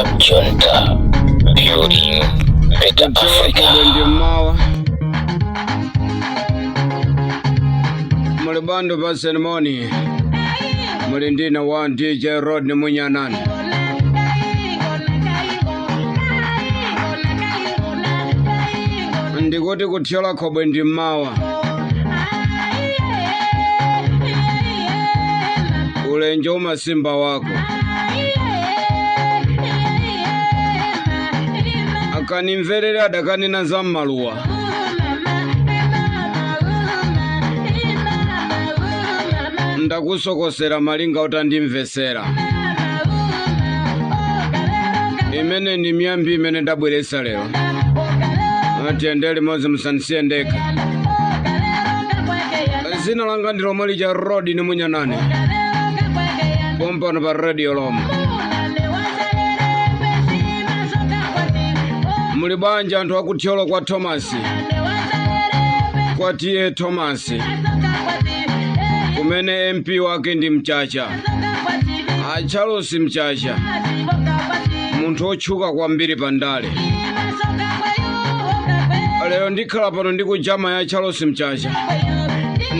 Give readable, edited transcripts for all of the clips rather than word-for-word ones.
Club Junta, building better Africa. Ndi mmawa muli bando pa seremoni, muli ndine wa DJ Rodney Munyanani. Ndikuti kuthyola khobwe ndi mmawa, ulenje umasimba wako akanimverera adakanena za mmaluwa. Ndakusokosera malinga utandimvesera. Imene ndi miyambi imene ndabweresa lero. Atiyende limodzi, musanisiye ndekha. Zina langa ndi lomwe lija, Rodney Munyanani, pompano pa Radio Loma. Muli bwanji anthu akuthyolo kwa Thomas, kwa T/A Thomas, kumene MP wake ndi Mchacha, a Charles Mchacha, munthu otchuka kwambiri pa ndale? Lero ndikhala pano ndi kujama ya Charles Mchacha,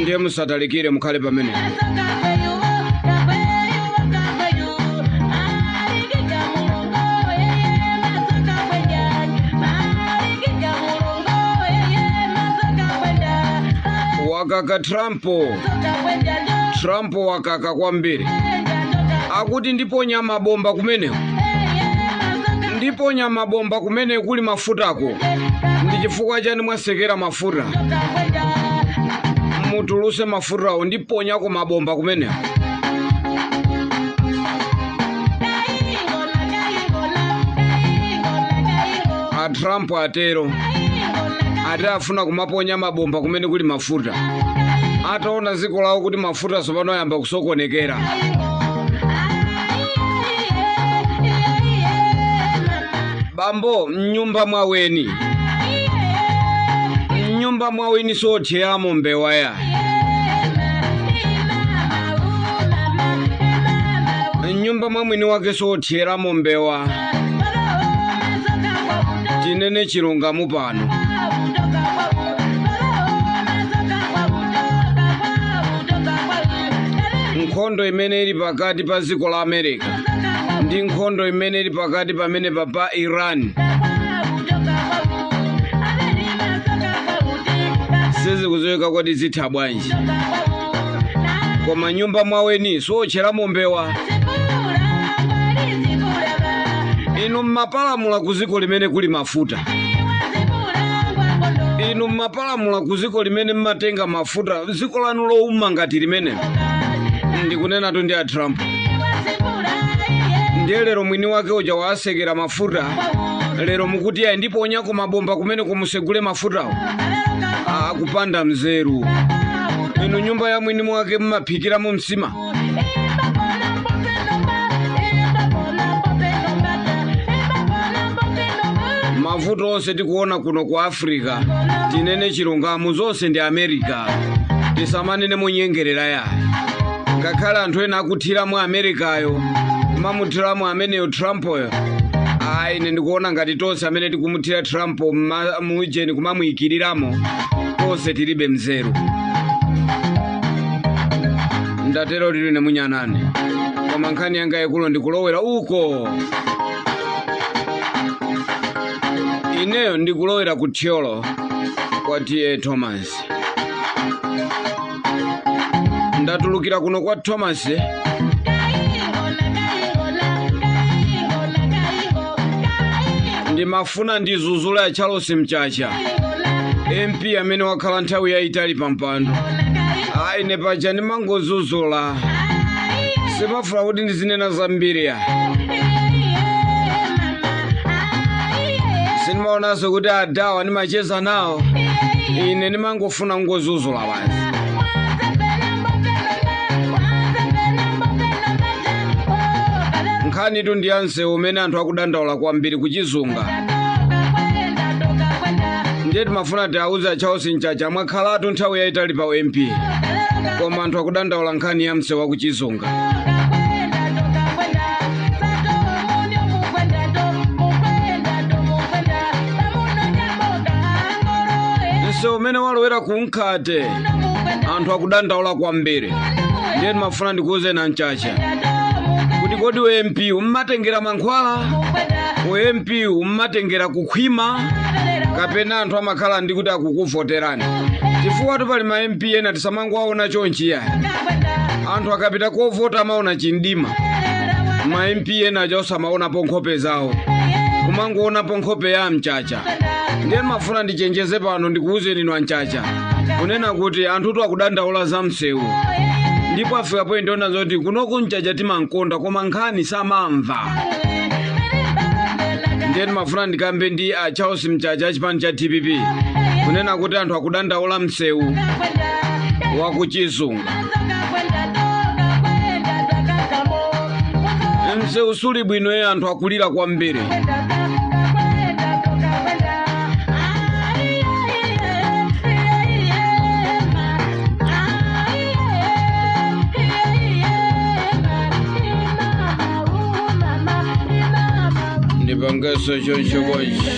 ndiye musatalikire, mukhale pamene. Wakaka Trump, Trump wakaka kwambiri, akuti ndiponya mabomba kumeneko, ndiponya mabomba kumene kuli mafutako. Ndi chifukwa chani mwasekera mafuta? Mutuluse mafutawo, ndiponyako mabomba kumeneko. A Trump atero, ati afuna kumaponya mabomba kumene kuli mafuta, ataona dziko lawo kuti mafuta tsopano ayamba kusokonekera. Bambo, mnyumba mwaweni, mnyumba mwaweni sotcheramo mbewa ya mnyumba mwa mwini wake, sotcheramo mbewa. Tinene chilungamo pano. Nkhondo imene ili pakati pa dziko la America ndi nkhondo imene ili pakati pamene pa Iran sizikudziwika kuti zitha bwanji, koma nyumba mwaweni sotcheramo mbewa. Inu mmapalamula ku dziko limene kuli mafuta, inu mmapalamula ku dziko limene mmatenga mafuta, dziko lanu lowuma ngati limene. Ndikunenatu ndi a Trump. Ndiye lero mwini wake uja waasekera mafuta, lero mukuti ayi, ndiponyako mabomba kumene kumusegule mafutawo. Akupanda mzeru inu. Nyumba ya mwini wake mmaphikiramo msima? Mavuto onse tikuona kuno ku Africa, tinene chilungamo, zonse ndi America. Tisamanene munyengerera yayi, ngakhale anthu ena akuthiramo Amerikayo, kumamuthiramo ameneyo Trumpoyo. Ayi, ine ndikuona ngati tonse amene tikumuthira Trump mujeni kumamuyikiriramo, tonse tilibe mzeru. Ndatero tili nemunyanane, koma nkhani yanga yaikulu ndikulowera uko. Ineyo ndikulowera ku Thyolo kwa T/A Thomas. Ndatulukira kuno kwa Thomas. Ndimafuna ndizuzula ya Charles Mchacha, MP amene wakhala nthawi yayitali pa mpando. Ayi, ine paja ndimangozuzula, simafuna kuti ndizinena zambiri ya. Sindimaonanso kuti adawa ndimacheza nawo, ine ndimangofuna ngozuzula basi. Nkhanitu ndi ya msewu umene anthu akudandaula kwambiri kuchizunga. Ndiye timafuna tiauze a Charles Mchacha, mwakhalatu nthawi yayitali pa MP, koma anthu akudandaula nkhani ya msewu wakuchizunga. Mmene walowera ku Mkhate anthu akudandaula kwambiri. Ndiye ndimafuna ndikuwuzeni amchacha kuti kodi u MP ummatengera mankhwala, u MP ummatengera kukhwima, kapena anthu amakhala ndi kuti akukuvoterani? Chifukwa pali ma MP ena tisamangowaona chonchi yayi. Anthu akapita kovota amaona chindima. Ma MP ena aja osamaonapo nkhope zawo, kumangoonapo nkhope ya mchacha. Ndiye ndimafuna ndichenjeze pano, ndikuwuzeni inu amchacha kunena kuti anthutu akudandaula za msewu, ndipo afika point ona zoti kunoku mchacha timankonda koma nkhani samamva. Ndiye ndimafuna ndikambe ndi a Charles Mchacha achipani cha DPP kunena kuti anthu akudandaula msewu wakuchizunga. Msewu suli bwino ye, anthu akulira kwambiri. Ndipangeso choncho bwanji.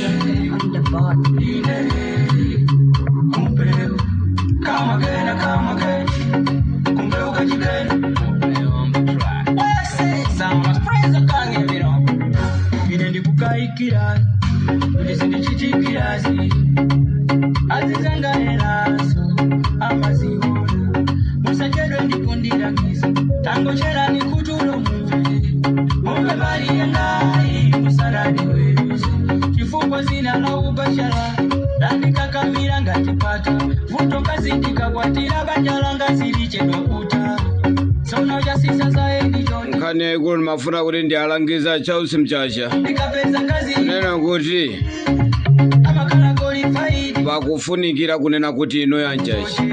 Ndikukaikira kuti sindichitikirazi azizangaeraso amaziona musachedwe ndikundirakiza tangocherani kutulo mumve mumve mali yangai musanadiweruze chifukwa zina la ubachala landikakamira ngatipata vuto ngazindikakwatira banja langa zilichedwa kuta tsono chasisa zaendi choni. Nkhani yayikulu ndimafuna kuti ndialangiza Charles Mchacha ndikapeza ngazi kunena kuti amakhala qualified pakufunikira kunena kuti ino yanchacha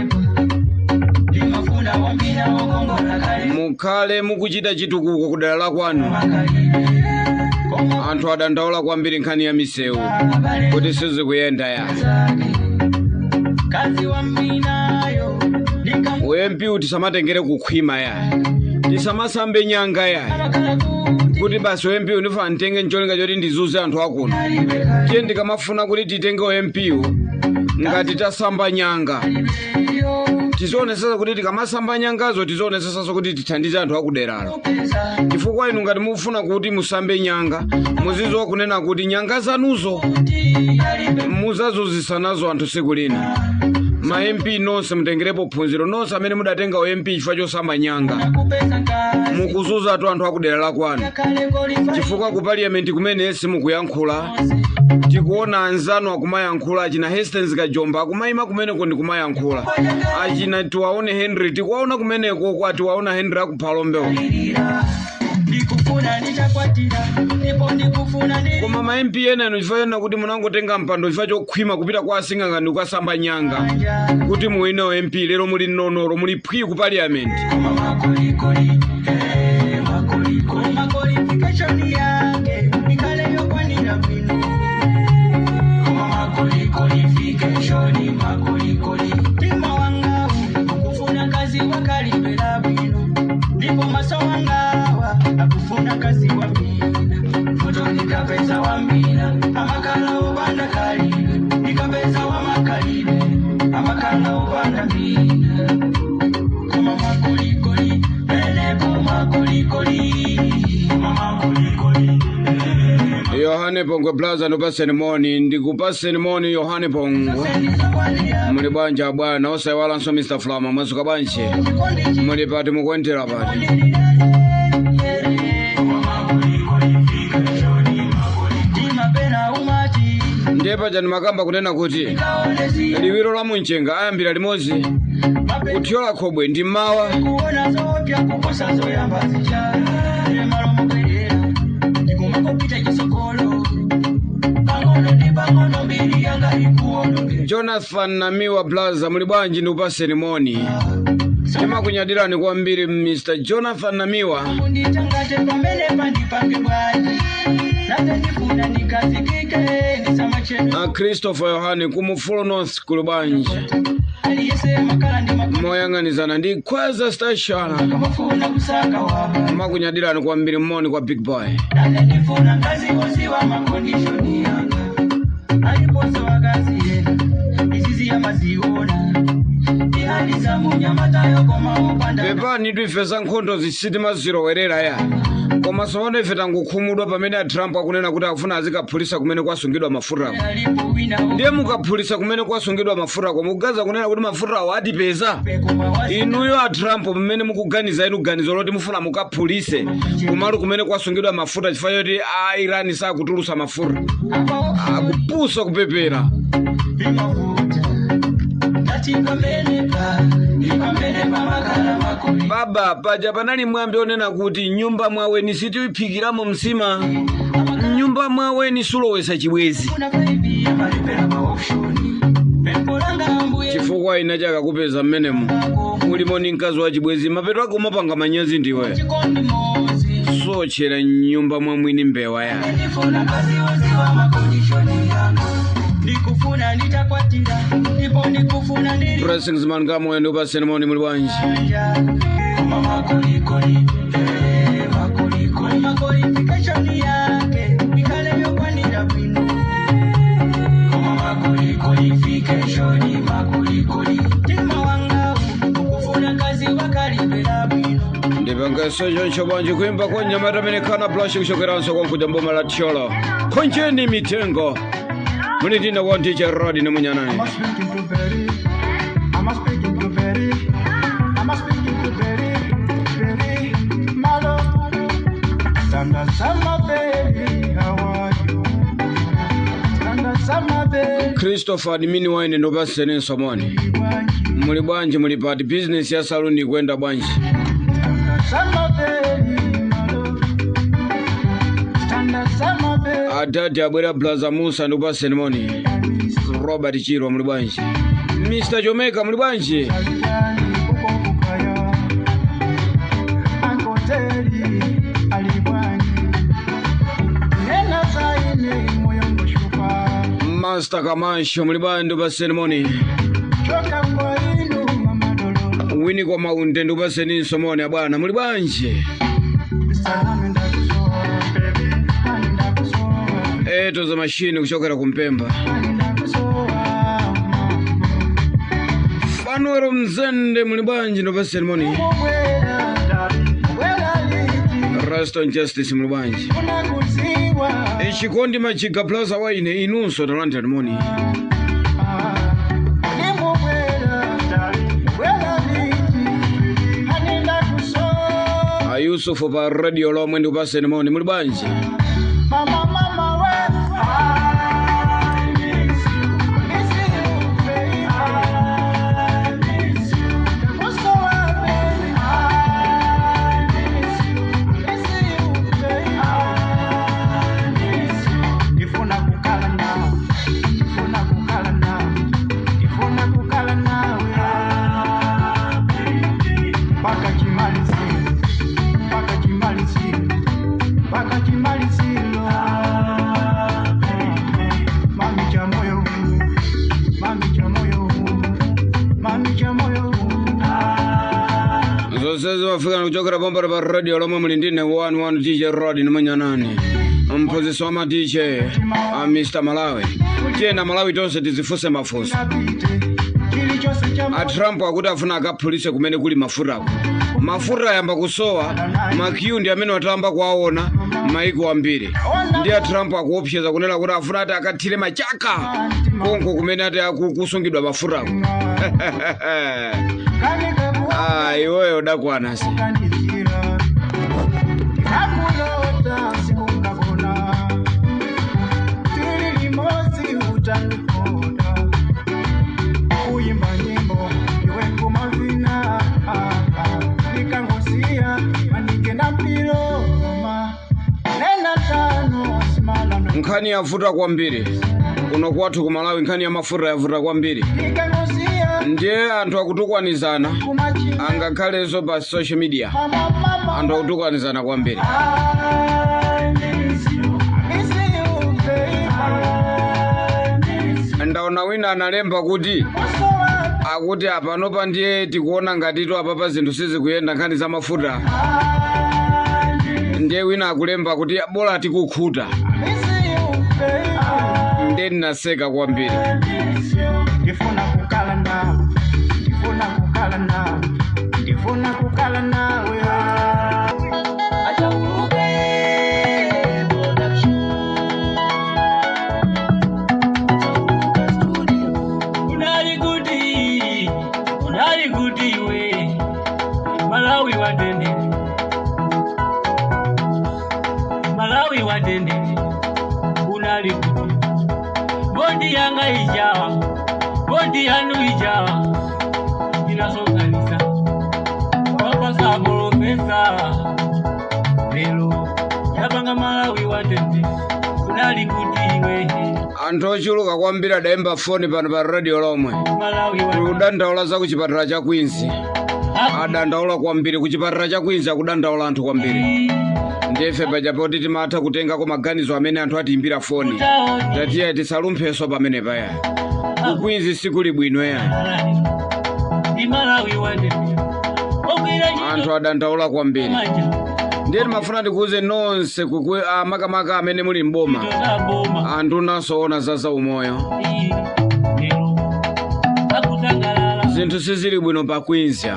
ndimafuna wambira wokongola kale mukhale mukuchita chitukuko kudera la kwanu. Makalire koma Anthu adandaula kwambiri nkhani ya misewu abale kuti sizikuyenda ya. Zake kazi wa minayo ndikam U MP tisamatengere kukhwima ya, tisamasambe nyanga ya, amakhala kuti kuti basi u MP undifa nditenge ncholinga choti ndizuze anthu akuno. alibe kale Tiye ndikamafuna kuti titenge u MP ngati tasamba nyanga, yo tizionesesa kuti tikamasamba nyangazo tizionesesanso kuti tithandize anthu akuderalo. Kupeza Chifukwa inu ngati mufuna kuti musambe nyanga, muzizowa kunena kuti nyanga zanuzo kuti alibe muzazuzisa nazo anthu siku lina. Ma MP nonse mutengerepo phunziro, nonse amene mudatenga u MP chifukwa chosamba nyanga, kupeza ngazi mukuzuzatu anthu akudera la kwanu. kale qualified Chifukwa ku parliament kumene simukuyankhula, tikuona anzanu akumayankhula, achina Hastings Kajomba akumayima kumeneko ndikumayankhula, achina tiwaone Henry tikuwaona kumeneko kwa tiwaona Henry akuphalombewo. Lira ndikufuna ndichakwatira ndipo ndikufuna ndi Koma ma MP ena inu chifukwa chonena kuti munangotenga mpando chifukwa chokhwima kupita kwa asing'anga ndi kukasamba nyanga kuti muwine u MP, lero muli nonoro muli phwi ku parliament. Koma makolikoli eh makolikoli qualification yake ikale yokwanira bwino koma makolikolification makolikoli mtima wanga ukufuna kazi wakalibera bwino ndipo maso wangawa akufuna kazi wambina foto ndikapeza wambina amakala obanda kalibe ndikapeza wamakalibe amakala obanda mbina koma makolikoli penepo makolikoli koma makolikoli. Yohane Pongwe Plaza ndikupaseni moni, ndikupaseni moni Yohane Pongwe. Muli bwanja bwana, osayiwalanso Mr. Flama, mwazuka bwanji? Muli pati, mukuendera pati? Ndiye paja ndimakamba kunena kuti liwiro la munchenga ayambira limodzi kuthyola khobwe ndi mmawa. Kuona zopya kuposa zoyamba zija malomokwerera ndikumakopita chisokolo pang'ono ndi pang'ono mbiri yanga ikuonongera. Jonathan Namiwa Plaza muli bwanji? Ndikupaseni moni, timakunyadirani kwambiri Mr. Jonathan Namiwa. Kunditangate pamene pandipange bwanji nate ndifuna ndikazikike ndisamachedwe. A Christopher Yohane kumufulo North kuli bwanji? Aliyese makala ndi makolo Moyang'anizana ndi Khwaza Station. Kamafuna kusaka waba. Makunyadirani kwambiri, moni kwa big boy. Nane ndifuna ngazi woziwa makondishoni yanga aliponso wakazi yena izizi yamaziona. Ndapeza munyamatayo koma upanda. Pepani, ife za nkhondo zisitimazilowerera ya, koma tsopano ife tangokhumudwa pamene a Trump akunena kuti akufuna azikaphulisa kumene kwasungidwa mafutako. Alipo wina. Ndiye mukaphulisa kumene kwasungidwa mafutako, mukuganiza kunena kuti mafutawo atipeza? Koma wasi. Inuyo a Trump, mmene mukuganiza inu ganizo loti mufuna mukaphulise kumalo kumene kwasungidwa mafuta chifukwa choti a Iran sakutulusa mafuta, akupusa, kupepera. Imavuta ngati pamene pa ndi pamene pamakhala makoli. Baba, paja panali mwambi onena kuti nyumba mwaweni sitiyiphikiramo msima, nyumba mwaweni sulowesa chibwezi. Kuna 5 amalipera ma option. Pempo langa, ambuye. Chifukwa ina chakakupeza mmenemo mulimo ni mkazi wa chibwezi, mapeto ako umapanga manyazi ndiwe. Chikondi mozi. Sochera nyumba mwa mwini mbewa ya. Ndifuna kazi woziwa ma condition yanga. Ndikufuna nditakwatira, ndipo ndikufuna ndili Blessings man kamoyo, ndikupaseni moni, muli bwanji? anja. Koma makolikoli, eh, makolikoli, ma qualification yake ikale yokwanira bwino. Koma maqualification, makolikoli, tima wanga ukufuna kazi wakalipera bwino. Ndipangenso choncho bwanji? Kuimba kwa nyamata amene khana blush kuchokeranso konkuja mboma la Thyolo, khonjeni mitengo, muli tina wa DJ Rod ni munyanani. I'm speaking to Berry. I'm speaking to Berry. I'm speaking to Berry. Berry, my love. Sanda sama baby, how are you? Sanda sama baby. Christopher admini waine, ndikupaseninso moni, muli bwanji? Muli pati? Business ya saluni ikuyenda bwanji? Sanda sama baby, my love. Sanda sama baby. Adadi abwera, Blaza Musa, ndikupaseni moni. Robert Chirwa, muli bwanji? Mr Jomeka, muli bwanji? Alibani kukokukayo. Ankoteli alibwani. Nena saine moyo ngoshupa. Master Kamasho, muli bwanji? Ndikupaseni moni. Choka kwa inu mama dolo. Wini kwa maunde, ndikupaseninso moni abwana, muli bwanji? Salami ndakusowa baby, ani ndakusowa. Eto za mashini kuchokera kumpemba. Ani ndakusowa mama. Fanuelo Mzende, muli bwanji? Ndikupaseni moni. Mubwera dali, bwera liti. Raston Justice, muli bwanji? Unakuziwa. Ichikondi Machiga Plaza waine, inunso talandani moni. Nimubwera dali, bwera liti. Ani ndakusowa. A Yusufu pa radio lomwe, ndikupaseni moni, muli bwanji? Mama, mama, we. I miss you, miss you, baby. I miss you. Ndakusowa, baby. I miss you, miss you, baby. I miss you. Ndifuna kukhala nawe, ndifuna kukhala nawe, ndifuna kukhala nawe. Mpaka chimaliziro, mpaka chimaliziro, mpaka chimaliziro. Mami cha moyo huu, mami cha moyo huu, mami cha moyo huu. Zonse zimafika kuchokera pompano pa radio lomwe, muli ndine 11 DJ Rod ni munyanani, mphunzitsi wa ma DJ a Mr Malawi. Tiyena Malawi tonse tizifunse mafunso. Napite chilichonse cha A Trump akuti afuna akaphulise kumene kuli mafutako. Mafuta ayamba kusowa, ma queue ndi amene watamba kuwaona maiko ambiri. Ndi a Trump akuopseza kunena kuti afuna ati akathire machaka konko kumene ati akusungidwa mafutako. Kanika. Ah, iweyo dakwana si. Kukanizira nakulota sikungakona tili limozi utanipoda kuyimba nyimbo iwe kumavina nikangosiya manike na mpiloma nena tano simalano. Nkhani yavuta kwambiri kuno kwathu ku Malawi, nkhani ya mafuta yavuta kwambiri. Nikangosiya. Ndiye anthu akutukwanizana. Kumachina. Angakhalenso pa social media. Mama, mama. Anthu akutukwanizana kwambiri. I miss you, miss you, baby. I miss you. Ndaona wina analemba kuti akuti apanopa ndiye tikuona ngatitu apapa zinthu sizikuyenda, nkhani za mafuta. Ndiye wina akulemba kuti bola tikukhuta. Ndiye ndinaseka kwambiri. Ndifuna kukhala nawe, ndifuna kukhala. kukala nawe, ndifuna kukala nawe. Malawi wadende, Malawi wadende, unali kuti bodi yanga ijawa, bodi yanu ijawa, inasonganisa wapasa bolofesa lelo yapanga Malawi wadende, unali kuti iwe. Anthu ochuluka kwambiri adayimba foni pano pa radio lomwe kudandaula za kuchipatala cha Queens. Adandaula kwambiri kuchipatala cha Queens, akudandaula anthu kwambiri. Ndife paja poti timatha kutengako maganizo amene anthu atiyimbira foni. Tatiya tisalumpheso pamene paya. Ku Queens sikuli bwino ya. Anthu adandaula kwambiri. Ndiye timafuna tikuuze nonse makamaka amene muli mboma. Anthu nasoona za zaumoyo. Zinthu sizili bwino pa Queens ya.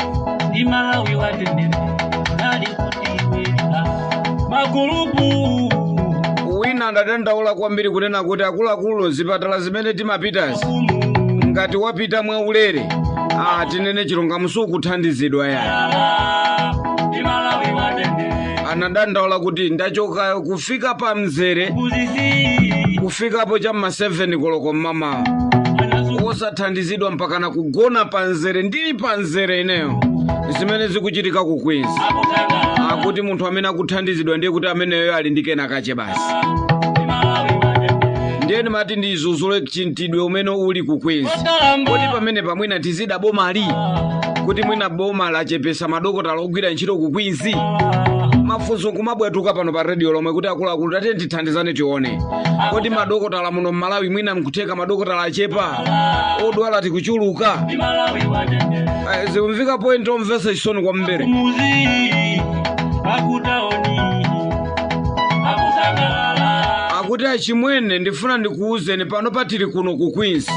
Wina adadandaula kwambiri kunena kuti akuluakulu zipatala zimene timapitazi ngati wapita mwaulere tinene chilungamo sukuthandizidwa ya. Anadandaula kuti ndachoka kufika pa mzere kufikapo cham'ma 7 koloko mmamawa osathandizidwa mpaka na kugona pa mzere, ndili pa mzere ineyo. Zimene zikuchitika ku Queens. Akuti munthu amene akuthandizidwa ndiye kuti ameneyo ali ndi kena kache basi. Ndiye ndimati ndizuzule chintidwe umene uli ku Queens. Kodi pamene pamwina tizida boma ali kuti mwina boma lachepesa madokotala ogwira ntchito ku Queens. Mafunso kumabwatuka pano pa radio lomwe kuti akuluakulu tate tithandizane tione. Kodi madokotala muno m'Malawi mwina mkutheka madokotala achepa odwala tikuchuluka. Zikumvika point omvesa chisoni kwambiri. Akuti achimwene ndifuna ndikuwuzeni pano patili kuno ku Queens.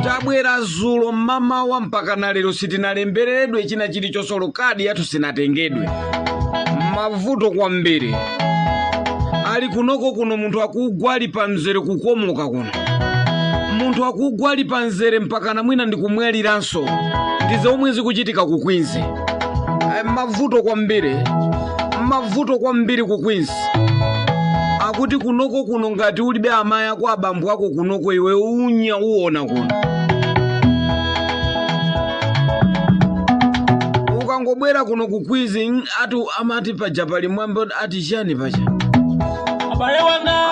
Tabwera zulo mmamawa mpaka na lero sitinalembereredwe china chilichonse, kadi yathu sinatengedwe. Mavuto kwambiri. Ali kunoko kuno munthu akugwa ali pa mzere kukomoka kuno. Munthu akugwa ali pa mzere mpaka na mwina ndikumwaliranso. Ndi zomwe zikuchitika ku Queens. Mavuto kwambiri. Mavuto kwambiri ku Queens. Akuti kunoko kuno ngati ulibe amayi ako abambo ako kunoko iwe unya uwona kuno. Ukangobwera kuno ku Queens ati amati paja pali mwambo ati chani paja.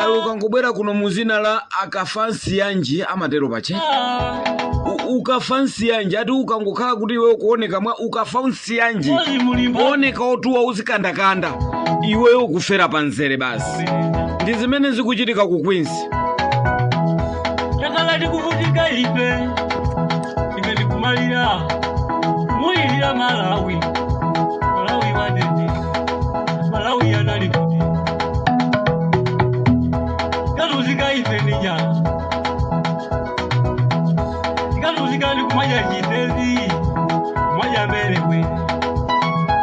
Ali ukangobwera kuno muzina la akafansi yanji amatero pache. Ukafansi yanji ati ukangokhala kuti iwe ukuoneka mwa ukafansi yanji. Kuoneka otuwa uzikandakanda. Iwe ukufera panzere basi. Ndi zimene zikuchitika ku Queens. Takala tikuvutika ife. Ife tikumalira. Mulira Malawi. Malawi wadende. Malawi yanali kuti. Kaluzika ife nija. Kaluzika ndi kumanya chitezi. Kumanya mbelekwe.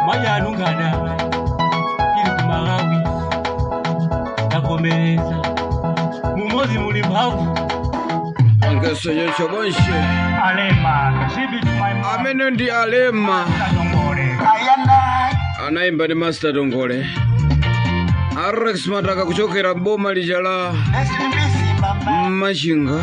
Kumanya anungana. Ili ku Malawi. Takomereza. Mumozi muli mphamvu. Alema, amene ndi Alema anaimba ndi Master Tongole. Alex Mataka kuchokera boma lija la Machinga.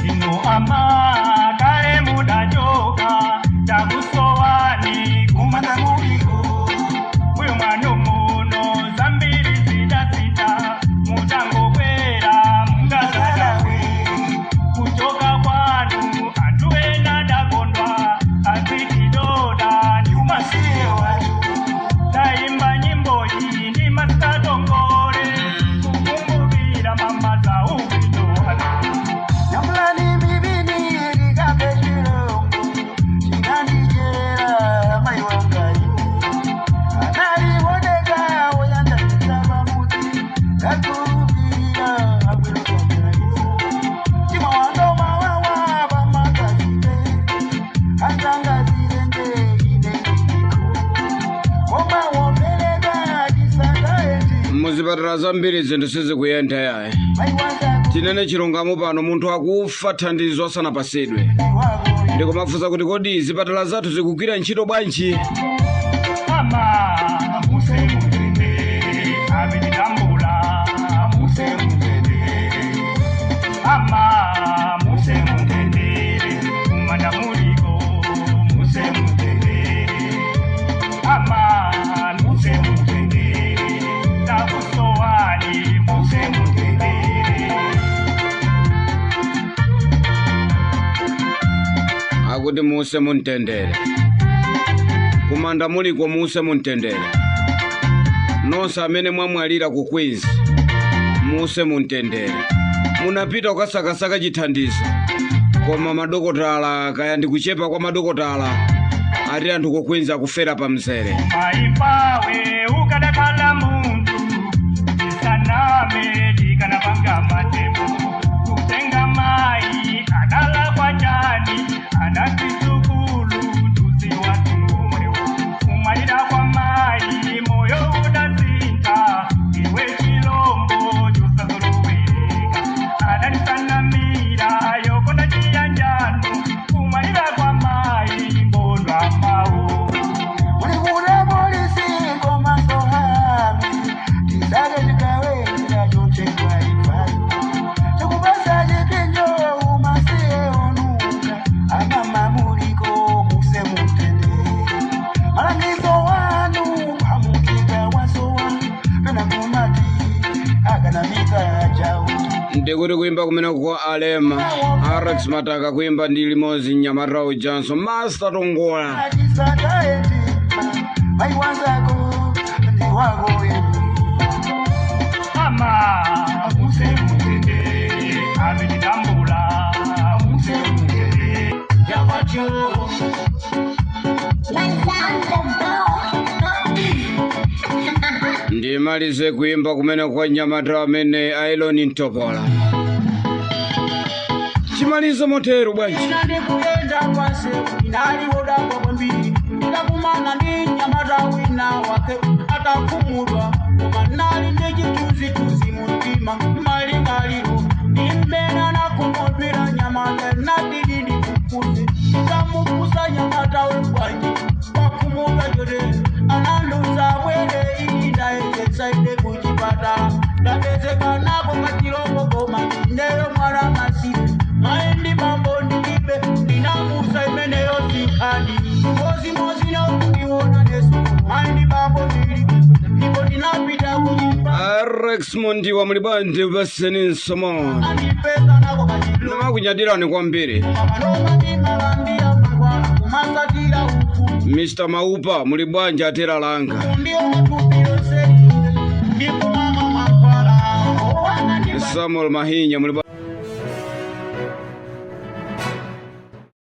Ino ama kale mudachoka takusowani kumata muliko uyo mwana muno zambiri zidasita mutangokwera mungasakawe kuchoka kwanu anthu ena dakondwa azitidoda ndi umasiye watu taimba nyimbo iyi ndi Master Tongole kukumbukira mama za ubwino watu. Nyamulani mibini. Zipatala zambiri zinthu sizikuyenda yayi. Tinene chilungamo pano, munthu akufa thandizo asanapasidwe. Ndikumafunsa kuti kodi zipatala zathu zikugwira ntchito bwanji? Mama, muse mutende, abidambula, muse mutende. Mama, muse mutende, kumanda muliko, muse mutende. Mama, muse mutende, takusowani, muse mutende. Akuti muse mumtendere, kumanda muliko, muse mumtendere. Nonse amene mwamwalira ku Queens, muse mumtendere. Munapita kukasakasaka chithandizo, koma madokotala, kaya ndikuchepa kwa madokotala, ati anthu ku Queens akufera pa mzere. Maipawe ukadakhala muntu tisaname tikanapanga matemo kutenga mai adala kwa chani anatizukulu tuziwa tumwewo kumalira kwa mai moyo udazinta iwe chilombo chosazolowereka adalisanamira yokonda chiyanjano kumalira kwa mai mbondwa mawu. Ulikula polisi komasohami tisake chikawera chochekwa ifayo chikupasa chipinjo umasiye onuka amama muliko muse mutende malangizo wanu amukika wasowa pena kumati akanamita jawu. Ndikuti kuimba kumene kwa Alema Alex Mataka, kuimba ndi limodzi Mnyamatawo Johnson Master Tongola. Atisataetima maiwanzako ndi wako yenu. Mama, muse mutende, abidambula, muse mutende. Yabacho. Ndimalize kuimba kumene kwa Mnyamata amene Ailoni Ntopola. Chimalizo motero bwanji? Ndikuyenda kwansewu inaliwodagwa kwambiri ndikakumana ndi nyamata wina wake atakhumudwa koma nali ndi chithunzithunzi mu mtima malingaliro ndimmene nakhumudwira nyamata nadili ndikukuze ndikamukusa nyamata we bwanji wakhumudwa chotere ananduza bwere ili ndayesetsa ine kuchipatala ndapezeka nako kachilombo koma ndineyo mwana masiye mayi ndi bambo ndilibe ndinamusa imeneyo sinkhani mozimozi nokundiona neso mayi ndi bambo ndilibe ndipo ndinapita kunyumba. Alex Mondiwa, muli bwanji? Paseni nsomo. Andipeza nako kachilombo. Namakunyadirani kwambiri. Panoma ndimalandira mangwala kumasatira uku. Mr Maupa, muli bwanji? Atera langa. Ndiona thupi lonse ndipo mama mangwala owana ndi Samuel Mahinya, muli